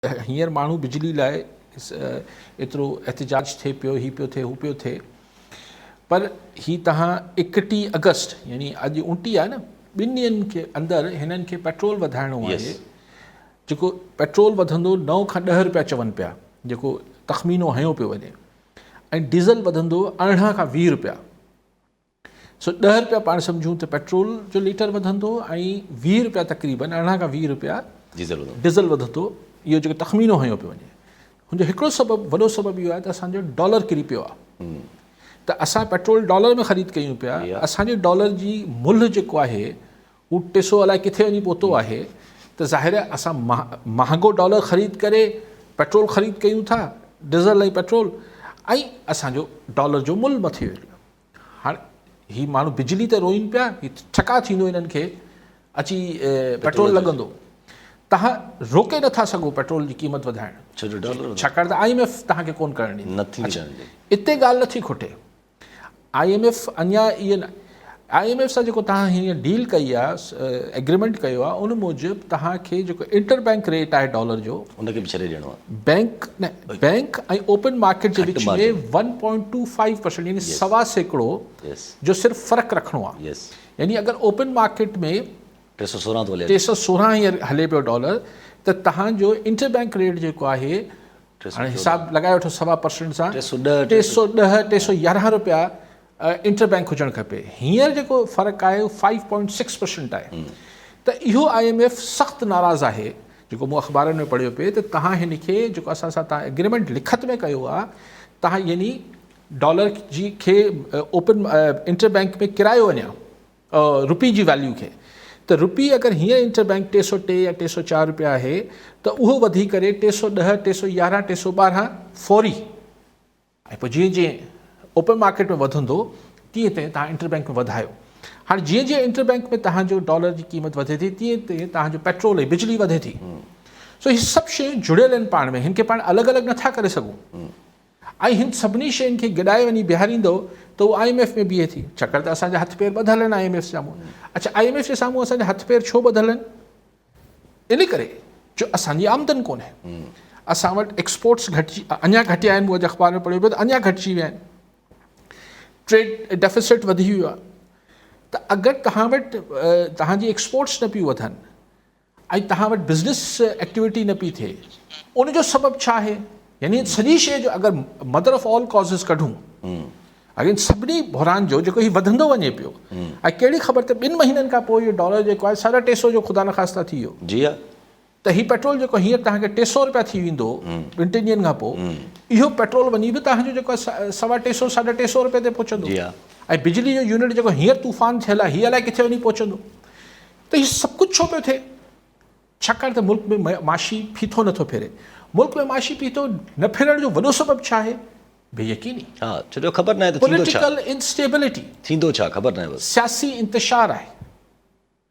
هينئر ماڻهو بجلي لاء ايترو احتجاج ٿئي پيو، هي پيو ٿئي، هو پيو ٿئي، پر هي تهان 31 آگسٽ يعني اڄ 29 آهي نه، ٻن ڏينهن کي اندر هنن کي پيٽرول وڌائڻو آهي، جيڪو پيٽرول وڌندو 9 کان 10 روپيا چون پيا، جيڪو تخمينو هنيو پيو وڃي، ۽ ڊيزل وڌندو 18 کان 20 روپيا. سو 10 روپيا پاڻ سمجهون ته پيٽرول جو ليٽر وڌندو ۽ 20 روپيا تقريبن 18 کان 20 روپيا ڊيزل وڌندو. اهو جيڪو تخمينو هنيو پيو وڃي هن جو هڪڙو سبب، وڏو سبب اهو آهي ته اسان جو ڊالر ڪري پيو آهي، ته اسان پيٽرول ڊالر ۾ خريد ڪيون پيا، اسان جي ڊالر جي ملهه جيڪو آهي هو 300 الائي ڪٿي وڃي پهتو آهي، ته ظاهر آهي اسان مهانگو ڊالر خريد ڪري پيٽرول خريد ڪيون ٿا، ڊيزل ۽ پيٽرول، ۽ اسان جو ڊالر جو ملهه مٿي ويو. هاڻ هي ماڻهو بجلي ته روئين پيا، هي ٺڪا ٿيندو هنن کي اچي پيٽرول لڳندو. تهان روڪي نٿا سگهو پيٽرول جي قيمت وڌائڻ، ڇاڪاڻ ته I M F تهان کي ڪون ڪرڻ ڏيندي. اتي ڳالهه نٿي کٽي. I M F اڃا اهي I M F سان جيڪو تهان هينئر ڊيل ڪئي آهي، ايگريمينٽ ڪيو آهي، ان موجب تهان کي جيڪو انٽر بينڪ ريٽ آهي ڊالر جو، ان کي به ڇڏي ڏيڻو آهي. بينڪ نه بينڪ ۽ اوپن مارڪيٽ جي وچ ۾ 1.25% يعني سوا سيڪڙو جو صرف فرق رکڻو آهي. يعني اگر اوپن مارڪيٽ ۾ 316 ٿو هلي، 316 هينئر هلي پيو ڊالر، ته تهان جو انٽر بينڪ ريٽ جيڪو آهي، هاڻي حساب لڳائي وٺو سوا پرسنٽ سان، 310 311 روپيا انٽر بينڪ هجڻ کپي. هينئر جيڪو فرق آهي اهو 5.6% آهي. ته اهو I M F سخت ناراض آهي، جيڪو مون اخبارن ۾ پڙهيو پئي ته تهان هن کي جيڪو اسان سان تهان ايگريمينٽ لکت ۾ ڪيو آهي، تهان يعني ڊالر جي کي اوپن انٽر بينڪ ۾ ڪرايو اڃا روپي جي ويليو کي، ته روپي اگر هينئر انٽر بينڪ 303 يا 304 روپيا آهي ته اهو وڌي ڪري 310، 311، 312 فوري، ۽ پوء جيئن جيئن اوپن مارڪيٽ ۾ وڌندو تيئن تيئن توهان انٽر بينڪ ۾ وڌايو. هاڻي جيئن جيئن انٽر بينڪ ۾ توهان جو ڊالر جي قيمت وڌي ٿي تيئن تيئن توهان جو پيٽرول ۽ بجلي وڌي ٿي. سو هي سڀ شيون جڙيل آهن پاڻ ۾، هن کي پاڻ الڳ الڳ نٿا ڪري سگهون. ۽ هن سڀني شين کي گڏائي وڃي بيهاريندو ته اهو I M F ۾ بيهي ٿي، ڇاڪاڻ ته اسان جا هٿ پير ٻڌل آهن I M F سامهون. اڇا I M F جي سامهون اسان جا هٿ پير ڇو ٻڌل آهن؟ ان ڪري جو اسان جي آمدن ڪونهي. اسان وٽ ايڪسپورٽس گهٽجي اڃا گهٽيا آهن، مون اڄ اخبار ۾ پڙهيو پيو ته اڃا گهٽجي ويا آهن، ٽريڊ ڊيفيسٽ وڌي ويو آهي. ته اگر توهان وٽ توهان جي ايڪسپورٽس نه پيون وڌن ۽ توهان وٽ بزنس ايڪٽيوٽي نه پئي ٿئي، ان جو سبب ڇا آهي؟ يعني سڄي شيء جو اگر مدر آف آل ڪازز ڪڍون، اگر سڀني بحران جو جيڪو هي وڌندو وڃي پيو، ۽ ڪهڙي خبر ته ٻن مهينن کان پوء اهو ڊالر جيڪو آهي 350 جو خدا نخواسته ٿي ويو. جي ها. ته هي پيٽرول جيڪو هينئر توهان کي 300 روپيا ٿي ويندو ٻن ٽن ڏينهن کان پوء، اهو پيٽرول وڃي به توهان جو جيڪو آهي 325 350 روپئي تي پهچندو. جي ها. ۽ بجلي جو يونٽ جيڪو هينئر طوفان ٿيل آهي هي الائي ڪٿي وڃي پهچندو. ته هي سڀ ڪجهه ڇو پيو ٿئي؟ ڇاڪاڻ ته ملڪ ۾ معاشي ڦيٿو نٿو ڦري. ملڪ ۾ معاشي ڦيٿو نه ڦرڻ جو وڏو سبب ڇا آهي؟ بي يقيني. ها، ڇو جو خبر ناهي ته ٿيندو ڇا؟ Political instability. ٿيندو ڇا خبر ناهي بس. سياسي انتشار آهي.